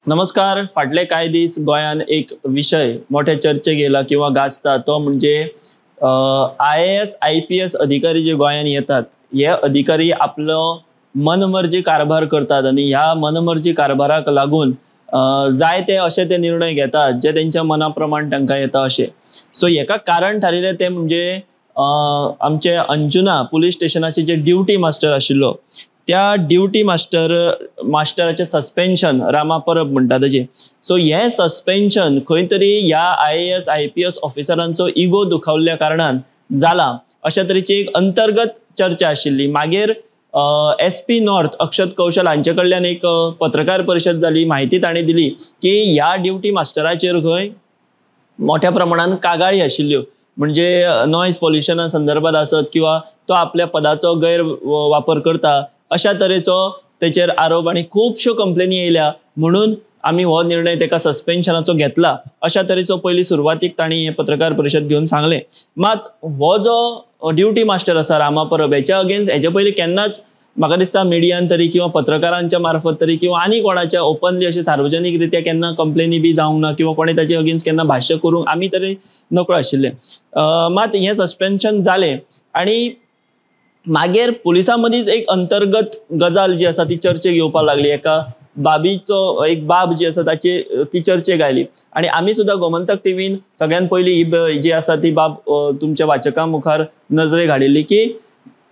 नमस्कार. फाटले कांय दीस गोंयान एक विशय मोठे चर्चेक येयला किंवा गाजता तो म्हणजे IAS IPS अधिकारी जे गोंयान येतात हे अधिकारी आपलो मनमर्जी कारभार करतात आनी ह्या मनमर्जी कारभाराक लागून जाय ते अशे ते निर्णय घेतात जे तेंच्या मना प्रमाण तांकां येता अशें. सो हेका कारण थारिल्लें तें म्हणजे आमचे अंजुना पुलीस स्टेशनाचे जे ड्युटी मास्टर आशिल्लो त्या ड्युटी मास्टराचें सस्पेन्शन रामा परब म्हणटा ताजें. सो हें सस्पेन्शन खंय तरी ह्या IAS IPS ऑफिसरांचो इगो दुखावल्ल्या कारणान जाला अशा तरेची एक अंतर्गत चर्चा आशिल्ली. मागीर SP north Akshat कौशल हांचे कडल्यान एक पत्रकार परिशद जाली, म्हायती तांणी दिली की ह्या ड्युटी मास्टराचेर खंय मोठ्या प्रमाणान कागाळी आशिल्ल्यो, म्हणजे नॉयज पोल्युशना संदर्भात आसत किंवा तो आपल्या पदाचो गैर वापर करता अशा तरेचो तेचेर आरोप आनी खुबश्यो कंप्लेनी येयल्या म्हणून आमी हो निर्णय तेका सस्पेन्शनाचो घेतला अशा तरेचो पयली सुरवातीक तांणी पत्रकार परिशद घेवन सांगलें. मात हो जो ड्युटी मास्टर आसा रामा परब हेच्या अगेन्स्ट हेच्या पयलीं केन्नाच म्हाका दिसता मिडियान तरी किंवा पत्रकारांच्या मार्फत तरी किंवा आनी कोणाच्या ओपनली अशें सार्वजनीक रित्या केन्ना कंप्लेनी बी जावंक ना किंवा कोणें ताचे अगेन्स्ट केन्ना भाश्य करूंक आमी तरी नकळो आशिल्ले. मात हें सस्पेन्शन जालें आनी मागीर पुलिसां मदींच एक अंतर्गत गजाल जी आसा ती चर्चेक येवपाक लागली. एका बाबीचो एक बाब जी आसा ताची ती चर्चेक आयली आनी आमी सुद्दां गोमंतक टीव्हीन सगळ्यान पयलीं ही जी आसा ती बाब तुमच्या वाचकां मुखार नजरेक हाडिल्ली की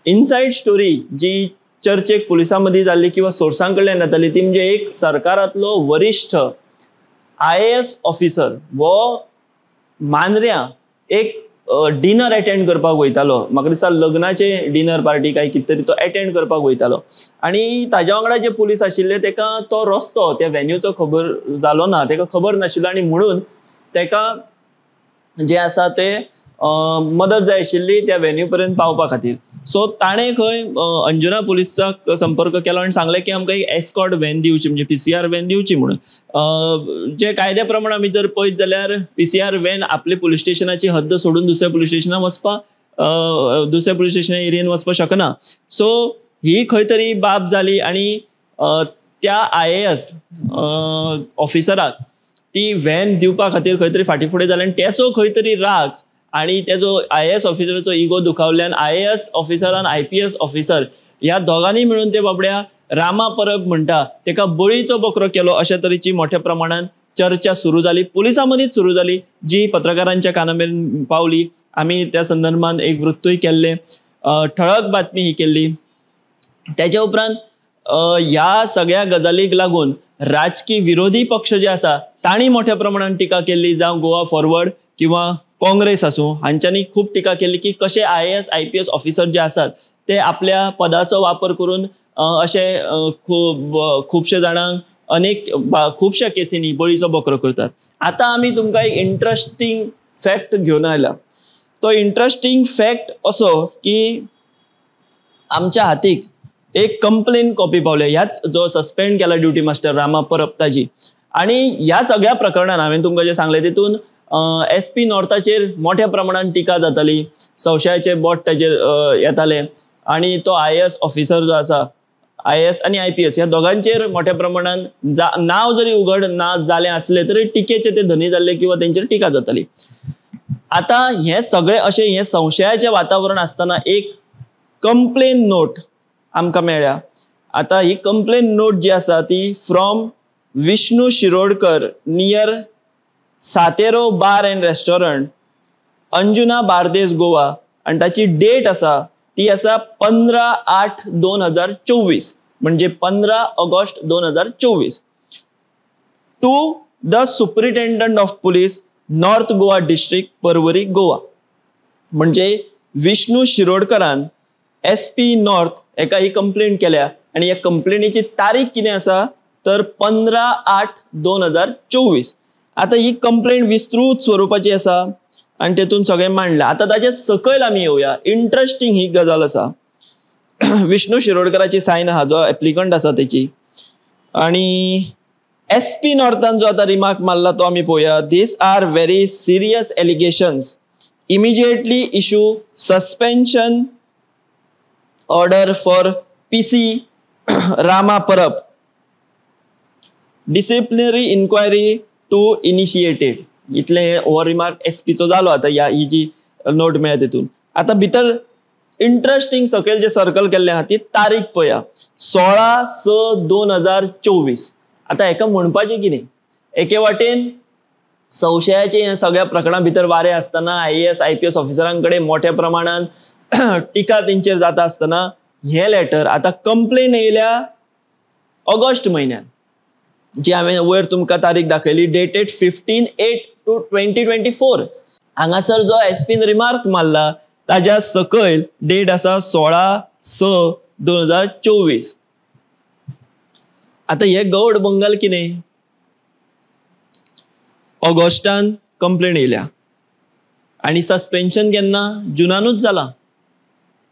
इनसायड स्टोरी जी चर्चेक पुलिसां मदीं जाल्ली किंवा सोर्सां कडल्यान जाताली ती म्हणजे एक सरकारांतलो वरिश्ठ IAS officer हो मांद्र्यां एक डिनर एटेंड करपाक वयतालो. म्हाका दिसता लग्नाचे डिनर पार्टी काय कितें तरी तो एटेंड करपाक वयतालो आनी ताज्या वांगडा जे पुलीस आशिल्ले तेका तो रस्तो त्या व्हेन्यूचो खबर जालो ना, तेका खबर नाशिल्लो आनी म्हणून तेका जे आसा ते मदत जाय आशिल्ली त्या व्हेन्यू पर्यंत पावपा खातीर. सो ताणें खंय अंजुना पुलिसाक संपर्क केलो आनी सांगलें की आमकां एक एस्कॉर्ट व्हॅन दिवची, म्हणजे PCR van दिवची म्हणून. जे कायद्या प्रमाण आमी जर पळयत जाल्यार PCR van आपले पुलीस स्टेशनाची हद्द सोडून दुसऱ्या पुलीस स्टेशनाक वचपाक दुसऱ्या पुलीस स्टेशना एरियेन वचपाक शकना. सो ही खंय तरी बाब जाली आनी त्या IAS ऑफिसराक ती व्हॅन दिवपा खातीर खंय तरी फाटीं फुडें जालें आनी तेचो खंय तरी राग आनी तेजो IAS ऑफिसराचो इगो दुखावल्ल्यान IAS ऑफिसरान IPS officer ह्या दोगांनी मेळून ते बाबड्या रामा परब म्हणटा तेका बळीचो बकरो केलो अशा तरेची मोठ्या प्रमाणान चर्चा सुरू जाली, पुलिसां मदींच सुरू जाली जी पत्रकारांच्या काना मेरेन पावली. आमी त्या संदर्भान एक वृत्तूय केल्लें, ठळक बातमी ही केल्ली. तेच्या उपरांत ह्या सगळ्या गजालीक लागून राजकी विरोधी पक्ष जे आसा तांणी मोठ्या प्रमाणान टिका केल्ली, जावं गोवा फॉरवर्ड किंवा काँग्रेस आसूं हांच्यांनी खूब टिका केली की कशे IAS IPS officer जे आसात ते आपल्या पदाचो वापर करून अशे खुबशे जाणांक अनेक खुबश्या केसींनी बळीचो बकरो करतात. आतां आमी तुमकां एक इंट्रस्टींग फॅक्ट घेवन आयला. तो इंट्रस्टींग फॅक्ट असो की आमच्या हातीक एक कंप्लेन कॉपी पावल्या ह्याच जो सस्पेंड केला ड्युटी मास्टर रामा परब ताजी. आनी ह्या सगळ्या प्रकरणान हांवें तुमकां जें सांगलें तितून SP नॉर्थाचेर मोठ्या प्रमाणान टिका जाताली, संशयाचे बोट ताजेर येताले आनी तो IAS officer जो आसा IAS आनी IPS ह्या दोगांचेर मोठ्या प्रमाणान नांव जरी उघड ना जालें आसलें तरी टिकेचे ते धनी जाल्ले किंवा तेंचेर टिका जाताली. आतां हें सगळें अशें हें संशयाचें वातावरण आसतना एक कंप्लेन नोट आमकां मेळ्ळ्या. आतां ही कंप्लेन नोट जी आसा ती from Vishnu Shirodkar near Satero bar and restaurant Anjuna Bardez Goa आनी ताची डेट आसा ती आसा 15/8/2024 म्हणजे 15 August 2024. To the superintendent of police north Goa district Porvorim Goa. म्हणजे विष्णू शिरोडकरान SP north एका ही कंप्लेंट केल्या आनी ह्या कंप्लेनीची तारीख कितें आसा तर 15/8/2024. आतां ही कंप्लेंट विस्तृत स्वरुपाची आसा आनी तेतून सगळें मांडलां. आतां ताचे सकयल आमी येवया. इंट्रस्टींग ही गजाल आसा. विष्णू शिरोडकराची सायन आहा जो एप्लिकंट आसा तेची आनी SP नॉर्थान जो आतां रिमार्क मारला तो आमी पळोवया. These are very serious allegations, immediately issue suspension order for PC Rama Parab. Disciplinary inquiry to initiated, इतलें हो रिमार्क एसपीचो जालो. आतां ह्या ही जी नोट मेळ्ळ्या तितून आतां भितर इंट्रस्टींग सकयल जे सर्कल केल्लें आहा ती तारीख पळया, 16/6/2024. आतां हेका म्हणपाचें कितें, एके वाटेन संशयाचे हे सगळ्या प्रकरणां भितर वारें आसतना IAS IPS ऑफिसरां कडेन मोठ्या प्रमाणान टिका तेंचेर जाता आसतना हे लेटर आतां कंप्लेन येयल्या ऑगस्ट म्हयन्यान, जी हांवें वयर तुमकां तारीख दाखयली, डेटेड 15/8/2024. हांगासर जो एसपीन रिमार्क मारला ताज्या सकयल डेट आसा 16/6/2024. आतां हे गौड बंगाल कितें, ऑगस्टान कंप्लेन येयल्या आनी सस्पेन्शन केन्ना, जुनानूच जालां.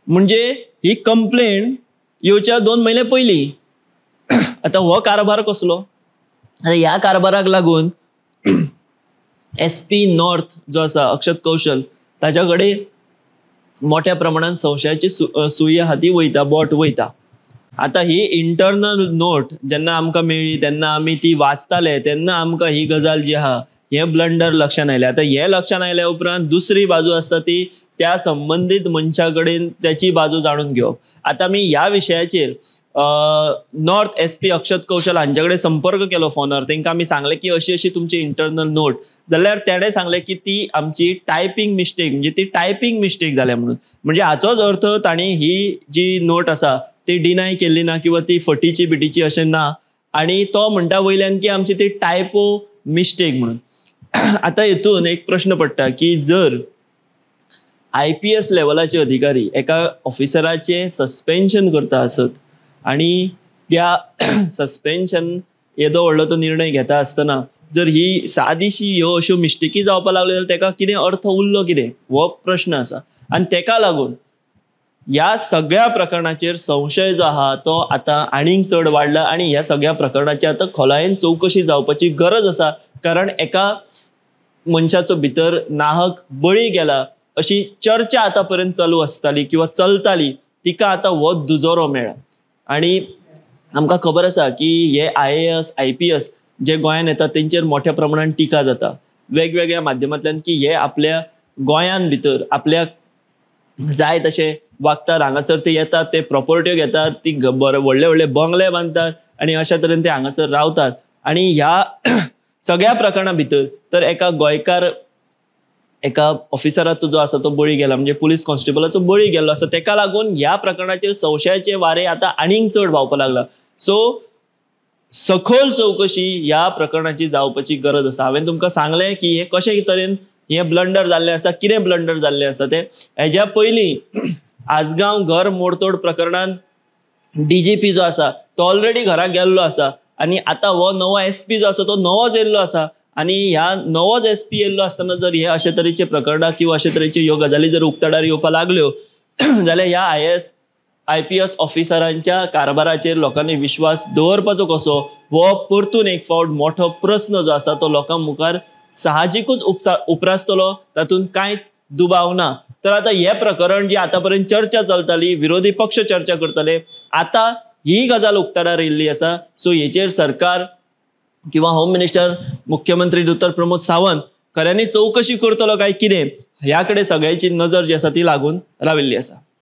म्हणजे ही कंप्लेन येवच्या 2 म्हयने पयलीं. आतां हो कारभार कसलो? आतां ह्या कारभाराक लागून एसपी नॉर्थ जो आसा अक्षत कौशल ताच्या कडेन मोठ्या प्रमाणान संशयाची सुई आहा ती वयता, बोट वयता. आतां ही इंटरनल नोट जेन्ना आमकां मेळ्ळी तेन्ना आमी ती वाचताले, तेन्ना आमकां ही गजाल जी आहा हें ब्लंडर लक्षांत आयलें. आतां हें लक्षांत आयल्या उपरांत दुसरी बाजू आसता ती त्या संबंदीत मनशा कडेन त्याची बाजू जाणून घेवप. आतां आमी ह्या विशयाचेर नॉर्थ एसपी अक्षत कौशल हांचे कडेन संपर्क केलो फोनार. तांकां आमी सांगलें की अशी अशी तुमची इंटरनल नोट, जाल्यार तेणें सांगलें की ती आमची टायपींग मिस्टेक, म्हणजे ती टायपींग मिस्टेक जाल्या म्हणून. म्हणजे हाचोच अर्थ तांणी ही जी नोट आसा ती डिनाय केल्ली ना किंवा ती फटीची बिटीची अशें ना, आनी तो म्हणटा वयल्यान की आमची ती टायपो मिस्टेक म्हणून. आतां हेतून एक प्रश्न पडटा की जर IPS लेवलाचे अधिकारी एका ऑफिसराचें सस्पेन्शन करता आसत आनी त्या सस्पेन्शन येदो व्हडलो तो निर्णय घेता आसतना जर ही सादीशी ह्यो अश्यो मिस्टेकी जावपाक लागल्यो जाल्यार तेका कितें अर्थ उरलो कितें, हो प्रश्न आसा. आनी तेका लागून ह्या सगळ्या प्रकरणाचेर संशय जो आहा तो आतां आनीक चड वाडला आनी ह्या सगळ्या प्रकरणाची आतां खोलायेन चवकशी जावपाची गरज आसा, कारण एका मनशाचो भितर नाहक बळी गेला अशी चर्चा आतां पर्यंत चालू आसताली किंवा चलताली, तिका आतां हो दुजोरो मेळ्ळा. आनी आमकां खबर आसा की हे IAS IPS जे गोंयान येतात तेंचेर मोठ्या प्रमाणान टिका जाता वेगवेगळ्या माध्यमांतल्यान की हे आपल्या गोंयान भितर आपल्याक जाय तशें वागतात, हांगासर ते येतात, ते प्रॉपर्ट्यो घेतात, ती बरे व्हडले व्हडले बंगले बांदतात आनी अशा तरेन ते हांगासर रावतात. आनी ह्या सगळ्या प्रकरणां भितर तर एका गोंयकार एका ऑफिसराचो जो आसा तो बळी गेला, म्हणजे पुलीस कॉन्स्टेबलाचो बळी गेल्लो आसा, तेका लागून ह्या प्रकरणाचेर संशयाचे वारे आतां आनीक चड व्हांवपाक लागला. सो सखोल चवकशी ह्या प्रकरणाची जावपाची गरज आसा. हांवें तुमकां सांगलें की हे कशे तरेन हे ब्लंडर जाल्लें आसा, कितें ब्लंडर जाल्लें आसा तें. हेज्या पयलीं आजगांव घर मोडतोड प्रकरणान DGP जो आसा तो ऑलरेडी घरा गेल्लो आसा आनी आतां हो नवो SP जो आसा तो नवोच येयल्लो आसा आनी ह्या नवोच SP येयल्लो आसतना जर हे अशे तरेचे प्रकरणां किंवा अशे तरेच्यो ह्यो गजाली जर उक्ताडार येवपाक लागल्यो जाल्यार ह्या IAS IPS ऑफिसरांच्या कारभाराचेर लोकांनी विश्वास दवरपाचो कसो हो परतून एक फावट मोठो प्रस्न जो आसा तो लोकां मुखार साहजिकूच उपरासतलो, तातूंत कांयच दुबाव ना. तर आतां हें प्रकरण जी आतां पर्यंत चर्चा चलताली, विरोधी पक्ष चर्चा करताले, आतां ही गजाल उक्ताडार येयल्ली आसा. सो हेचेर सरकार किंवा होम मिनिस्टर मुख्यमंत्री डॉक्टर प्रमोद सावंत खऱ्यांनी चवकशी करतलो काय कितें ह्या कडेन सगळ्यांची नजर जी आसा ती लागून राविल्ली आसा.